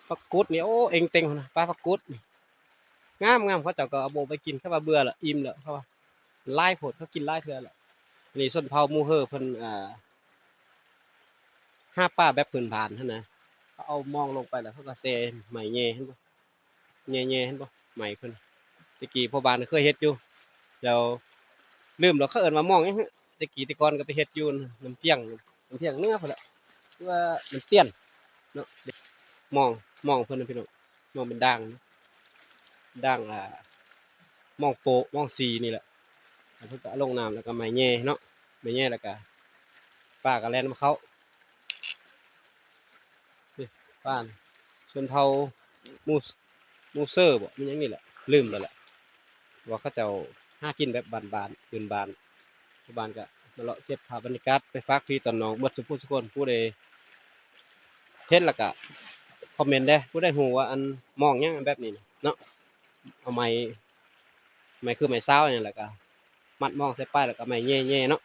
ຜັກກຸດນີ້ ໂອ້ ເອັງເຕັງພຸ້ນນະ ປ່າຜັກກຸດນີ້ ງາມໆ ເຂົາເຈົ້າກໍເອົາໂບະໄປກິນ ເຂົາວ່າເບື່ອລະ ອີ່ມແລ້ວ ເຂົາວ່າຫຼາຍໂພດ ເຂົາກິນຫຼາຍເທື່ອແລ້ວ. ອັນນີ້ຊົນເຜົ່າມູເຮີເພິ່ນ ອ່າ ຫາປາແບບພື້ນບ້ານຫັ້ນນະ ເຂົາເອົາມອງລົງໄປ ແລ້ວເຂົາກໍແຊ່ໄມ້ແຍ່ ເຫັນບໍ່? ແຍ່ໆ ເຫັນບໍ່? ໄມ້ເພິ່ນ ແຕ່ກີ້ພໍ່ບ້ານເຄີຍເຮັດຢູ່ ແລ້ວລືມແລ້ວ ເຂົາເອີ້ນວ່າມອງຫຍັງ ແຕ່ກີ້ແຕ່ກ່ອນກໍໄປເຮັດຢູ່ນ້ຳພຽງ ນ້ຳພຽງເໜືອພຸ້ນແຫຼະ ຫຼືວ່ານ້ຳຕຽນເນາະ ມອງ ມອງເພິ່ນນະພີ່ນ້ອງ ມອງເປັນດ່າງ ດ່າງ ອ່າ ມອງໂປະ ມອງສີນີ້ແຫຼະ ແລ້ວເພິ່ນກໍເອົາລົງນ້ຳ ແລ້ວກໍໄມ້ແຍ່ເນາະ ໄມ້ແຍ່ ແລ້ວກໍປາກໍແລ່ນມາເຂົ້າ ນີ້ ບ້ານຊົນເຜົ່າມູ ມູເຊີບໍ ແມ່ນຫຍັງນີ້ແຫຼະ ລືມແລ້ວແຫຼະ ວ່າເຂົາເຈົ້າຫາກິນແບບບ້ານໆ ພື້ນບ້ານ ຊາວບ້ານກໍມາເລາະເກັບພາບບັນຍາກາດ ໄປຝາກພີ່ຕອນນ້ອງເບິດສູ່ຜູ້ສູ່ຄົນ ຜູ້ໃດເຫັນແລ້ວກໍຄອມເມັນແດ່ ຜູ້ໃດຮູ້ວ່າອັນມອງຫຍັງແບບນີ້ເນາະ ເອົາໄມ້ ໄມ້ຄືໄມ້ຊາວນີ້ແຫຼະ ກໍມັດມອງໃສ່ປາຍ ແລ້ວກໍໄມ້ແຍ່ໆເນາະ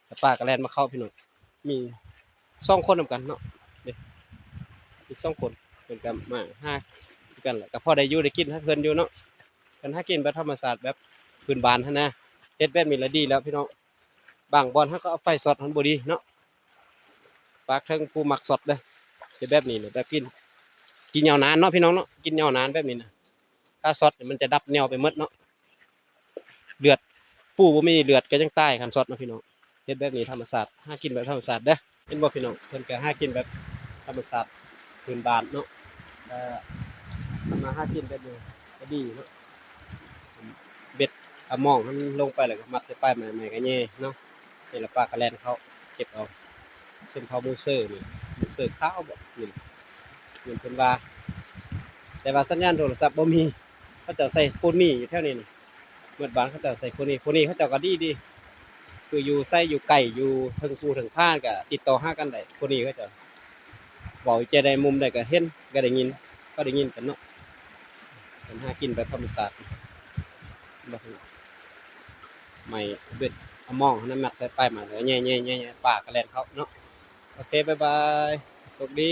ແລ້ວປາກໍແລ່ນມາເຂົ້າພີ່ນ້ອງ ມີສອງຄົນນຳກັນເນາະ ນີ້ ມີສອງຄົນ ເພິ່ນກໍມາຫາຄືກັນແຫຼະ ກໍພໍໄດ້ຢູ່ໄດ້ກິນໃຫ້ເພິ່ນຢູ່ເນາະ ເພິ່ນຫາກິນແບບທຳມະຊາດ ແບບພື້ນບ້ານຫັ້ນນະ ເຮັດແບບນີ້ລະດີແລ້ວພີ່ນ້ອງ ບາງບ່ອນເຮົາກໍເອົາໄຟຊັອດ ມັນບໍ່ດີເນາະ ຝາກເຖິງຜູ້ມັກຊັອດເດີ້ ເຮັດແບບນີ້ແບບກິນ ກິນຍາວນານເນາະພີ່ນ້ອງເນາະ ກິນຍາວນານແບບນີ້ນະ ຖ້າຊັອດມັນຈະດັບແນວໄປໝົດເນາະ ເລືອດ ປູບໍ່ມີເລືອດກໍຍັງຕາຍຄັນຊັອດເນາະພີ່ນ້ອງ ເຮັດແບບນີ້ທຳມະຊາດ ຫາກິນແບບທຳມະຊາດເດີ້ ເຫັນບໍ່ພີ່ນ້ອງ ເພິ່ນກໍຫາກິນແບບທຳມະຊາດພື້ນບ້ານເນາະ ເອີ ມາຫາກິນແບບນີ້ກໍດີເນາະ ເບັດເອົາມອງມັນລົງໄປ ແລ້ວກໍມັດໃສ່ປາຍໄມ້ ໄມ້ກໍແຍ່ເນາະ ນີ້ລະປາກໍແລ່ນເຂົ້າເກັບເອົາ ເຊັ່ນເຜົ່າມູເຊີນີ້ ມູເຊີຂາວບໍ ນີ້ ແມ່ນເພິ່ນວ່າ ແຕ່ວ່າສັນຍານໂທລະສັບບໍ່ມີ ເຂົາເຈົ້າໃຊ້ໂຟນີຢູ່ແຖວນີ້ນະ ເໝິດບ້ານເຂົາເຈົ້າໃຊ້ໂຟນີ ໂຟນີເຂົາເຈົ້າກໍດີ ດີ ຄືຢູ່ໃສຢູ່ໄກ ຢູ່ເທິງພູເທິງຜາກໍຕິດຕໍ່ຫາກັນໄດ້ ໂຟນີເຂົາເຈົ້າ ເວົ້າໃຈໃດມຸມໃດກໍເຫັນ ກໍໄດ້ຍິນ ກໍໄດ້ຍິນກັນເນາະ ເພິ່ນຫາກິນແບບທຳມະຊາດ ໄມ້ເບັດເອົາມອງຫັ້ນນະ ມັດໃສ່ປາຍໄມ້ ແລ້ວກໍແຍ່ໆໆ ປາກໍແລ່ນເຂົ້າເນາະ ໂອເຄ ບາຍບາຍ ໂຊກດີ.